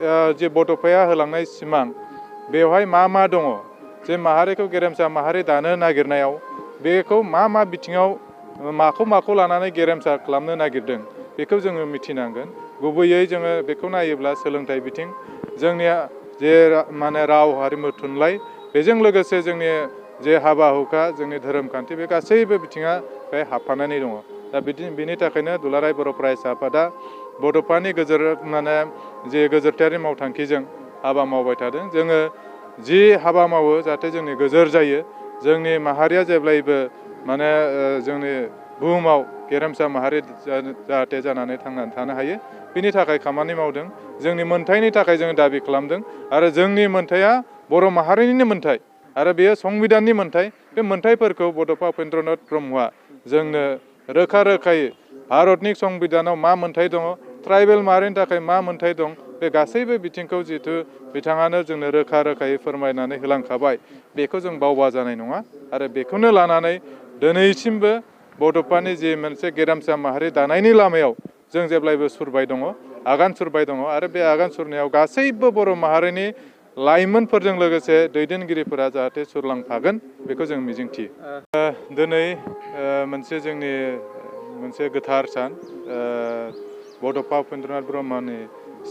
जे बड'फाया होलांनाय सिमां बेवहाय मा दङ जे माहारिखौ गेरेमसा माहारि दानो नागिरनायाव बेखौ मा बिथिङाव माखौ लानानै गेरेमसा खालामनो नागिरदों बेखौ जोङो मिथिनांगोन। गुबैयै जोङो बेखौ नायोब्ला सोलोंथाइ बिथिं जोंनिया जे माने राव हारिमु थुनलाइ बेजों लोगोसे जोंनि जे हाबा हुखा जोंनि धोरोम खान्थि बे गासैबो बिथिङा बे हाबफानानै दङ। दा बिनि थाखायनो दुलाराय बर' फरायसा आफादा बड'फानि जे गोजोरथायारि मावथांखिजों हाबा मावबाय थादों। जोङो जि हाबा मावो जाहाथे जोंनि गोजोर जायो, जोंनि माहारिया जेब्लायबो जोंनि बुहुमाव गेरेमसा माहारि जाहाथे जानानै थांनानै थानो हायो बिनि थाखाय खामानि मावदों। जोंनि मोन्थाइनि थाखाय जोङो दाबि खालामदों आरो जोंनि मोन्थाइया बर' माहारिनिनो मोन्थाइ आरो बेयो संबिधाननि मोन्थाइ। बे मोन्थाइफोरखौ बड'फा उपेन्द्रनाथ ब्रह्मआ जोंनो रोखायै भारतनि संबिधानाव मा मोन्थाइ दङ, ट्राइबेल माहारिनि थाखाय मा मोन्थाइ दं, बे गासैबो बिथिंखौ जिहेथु बिथाङानो जोंनो रोखायै फोरमायनानै होलांखाबाय बेखौ जों बावबा जानाय नङा। आरो बेखौनो लानानै दिनैसिमबो बड'फानि जि मोनसे गेरेमसा माहारि दानायनि लामायाव जों जेब्लायबो सुरबाय दङ, आगान सुरबाय दङ आरो बे आगान सुरनायाव गासैबो बर' माहारिनि लाइमोनफोरजों लोगोसे दैदेनगिरिफोरा जाहाथे सुरलांफागोन बेखौ जों मिजिंथियो। दिनै जोंनि मोनसे गोथार सान, बड'फा उपेन्द्रनाथ ब्रह्मनि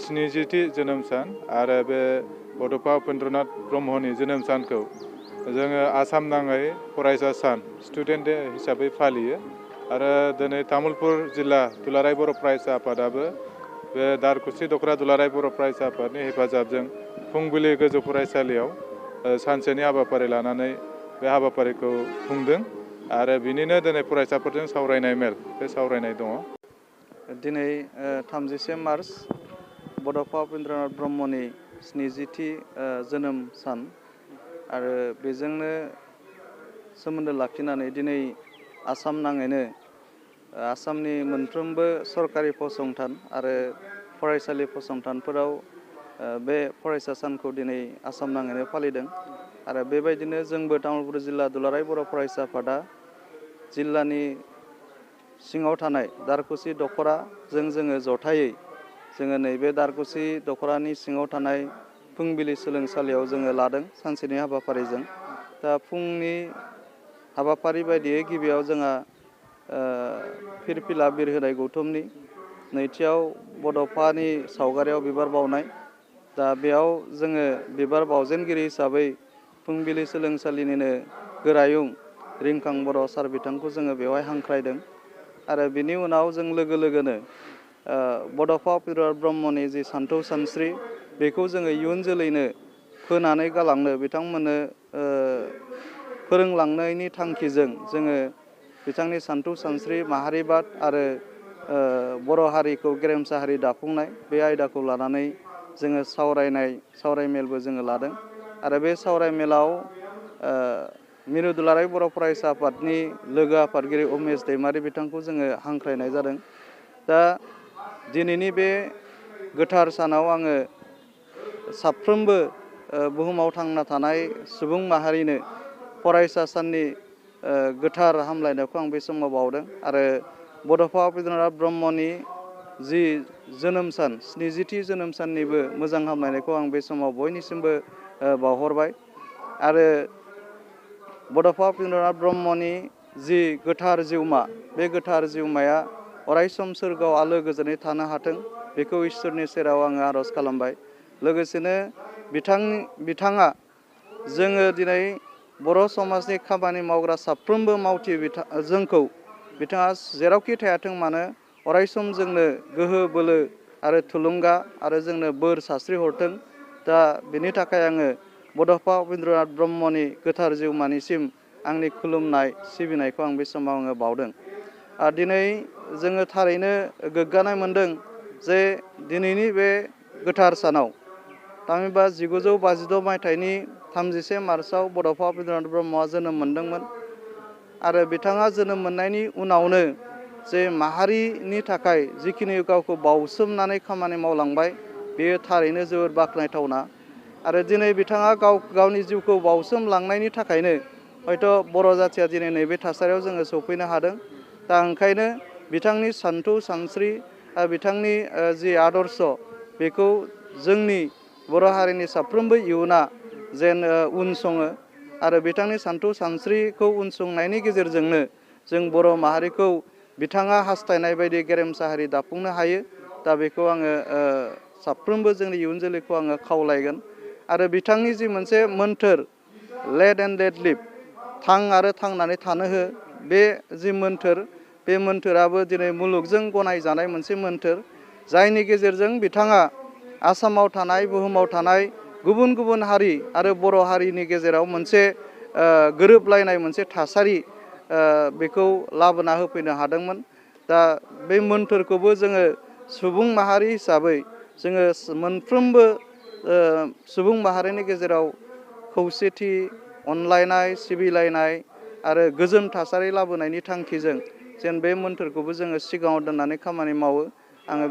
70थि जोनोम सान आरो बे बड'फा उपेन्द्रनाथ ब्रह्मनि जोनोम सानखौ जोङो आसाम नाङै फरायसा सान स्टुडेन्ट दे हिसाबै फालियो। आरो दिनै तामुलपुर जिल्ला दुलाराय बर' फरायसा आफादाबो बे दारखुसि दख'रा दुलाराय बर' फरायसा आफादनि हेफाजाबजों फुंबिलि गोजौ फरायसालियाव सानसेनि हाबाफारि लानानै बे हाबाफारिखौ खुंदों आरो बिनिनो दिनै फरायसाफोरजों सावरायनाय मेल बे सावरायनाय दङ। दिनै 30 मार्च बड'फा उपेन्द्रनाथ ब्रह्मनि 70थि जोनोम सान आरो बेजोंनो सोमोन्दो लाखिनानै दिनै आसाम नाङैनो आसामनि मोनफ्रोमबो सरकारि फसंथान आरो फरायसालि फसंथानफोराव बे फरायसा सानखौ दिनै आसाम नाङैनो फालिदों। आरो बेबायदिनो जोंबो तामुलपुर जिल्ला दुलाराय बर' फरायसा आफादा जिल्लानि सिङाव थानाय दारखुसि दख'राजों जोङो जथायै जोङो नैबे दारखुसि दख'रानि सिङाव थानाय फुंबिलि सोलोंसालियाव जोङो लादों सानसेनि हाबाफारिजों। दा फुंनि हाबाफारि बायदियै गिबियाव जोंहा फिरफिला बिर होनाय गौथुमनि, नैथियाव बड'फानि सावगारियाव बिबार बावनाय। दा बेयाव जोङो बिबार बावजेनगिरि हिसाबै फुंबिलि सोलोंसालिनिनो गोरायुं रिंखां बर' सार बिथांखौ जोङो बेवहाय हांख्रायदों। आरो बिनि उनाव जों लोगोनो बड'फा उपेन्द्रनाथ ब्रह्मनि जि सानथौ सानस्रि बेखौ जोङो इयुन जोलैनो फोनानै गालांनो बिथांमोननो फोरोंलांनायनि थांखिजों जोङो बिथांनि सानथौ सानस्रि माहारिबाद आरो बर' हारिखौ गेरेमसा हारि दाफुंनाय बे आयदाखौ लानानै जोङो सावरायमेलबो जोङो लादों। आरो बे सावरायमेलाव मिरु दुलाराय बर' फरायसा आफादनि लोगो आफादगिरि उमेश दैमारि बिथांखौ जोङो हांख्रायनाय जादों। दा दिनैनि बे गोथार सानाव आङो साफ्रोमबो बुहुमाव थांना थानाय सुबुं माहारिनो फरायसा साननि गोथार हामलायनायखौ आं बे समाव बावदों। आरो बड'फा उपेन्द्रनाथ ब्रह्मनि जि जोनोम सान 70थि जोनोम साननिबो मोजां हामलायनायखौ आं बे समाव बयनिसिमबो बावहरबाय। आरो बड'फा उपेन्द्रनाथ ब्रह्मनि जि गोथार जिउमा बे गोथार जिउमाया अरायसम सोरगोआव आलो गोजोनै थानो हाथों बेखौ इसोरनि सेराव आङो आर'ज खालामबाय। लोगोसेनो बिथाङा जोङो दिनै बर' समाजनि खामानि मावग्रा साफ्रोमबो मावथि जोंखौ बिथाङा जेरावखि थायाथों मानो अरायसम जोंनो गोहो बोलो आरो थुलुंगा आरो जोंनो बोर सास्रि हरथों। दा बेनि थाखाय आङो बड'फा उपेन्द्रनाथ ब्रह्मनि गोथार जिउमानिसिम आंनि खुलुमनाय सिबिनायखौ आं बे समाव आङो बावदों। दिनै जोङो थारैनो गोग्गानाय मोनदों जे दिनैनि बे गोथार सानाव थामहिनबा 1952 मायथाइनि 31 मार्चआव बड'फा उपेन्द्रनाथ ब्रह्मआ जोनोम मोनदोंमोन। आरो बिथाङा जोनोम मोननायनि उनावनो जे माहारिनि थाखाय जिखिनि गावखौ बाउसोमनानै खामानि मावलांबाय बेयो थारैनो जोबोद बाख्नायथावना। आरो दिनै बिथाङा गावनि जिउखौ बाउसोमलांनायनि थाखायनो हयथ' बर' जाथिया दिनै नैबे थासारियाव जोङो सफैनो हादों। दा ओंखायनो बिथांनि सानथौ सानस्रि बिथांनि जि आदर्श बेखौ जोंनि बर' हारिनि साफ्रोमबो इयुना जेन उनसङो आरो बिथांनि सानथौ सानस्रिखौ उनसंनायनि गेजेरजोंनो जों बर' माहारिखौ बिथाङा हास्थायनाय बायदि गेरेमसा हारि दाफुंनो हायो। दा बेखौ आङो साफ्रोमबो जोंनि इयुन जोलैखौ आङो खावलायगोन आरो बिथांनि जि मोनसे मोन्थोर लेट एन्ड लेट लिभ थां आरो थांनानै थानो हो बे जि मोन्थोर बे मोन्थोराबो दिनै मुलुगजों गनायजानाय मोनसे मोन्थोर जायनि गेजेरजों बिथाङा आसामाव थानाय बुहुमाव थानाय गुबुन गुबुन हारि आरो बर' हारिनि गेजेराव मोनसे गोरोबलायनाय मोनसे थासारि बेखौ लाबोना होफैनो हादोंमोन। दा बे मोन्थोरखौबो जोङो सुबुं माहारि हिसाबै जोङो मोनफ्रोमबो सुबुं माहारिनि गेजेराव खौसेथि अनलायनाय सिबिलायनाय आरो गोजोन थासारि लाबोनायनि थांखिजों जेन बे मोन्थोरखौबो जोङो सिगाङाव दोननानै खामानि मावो आङो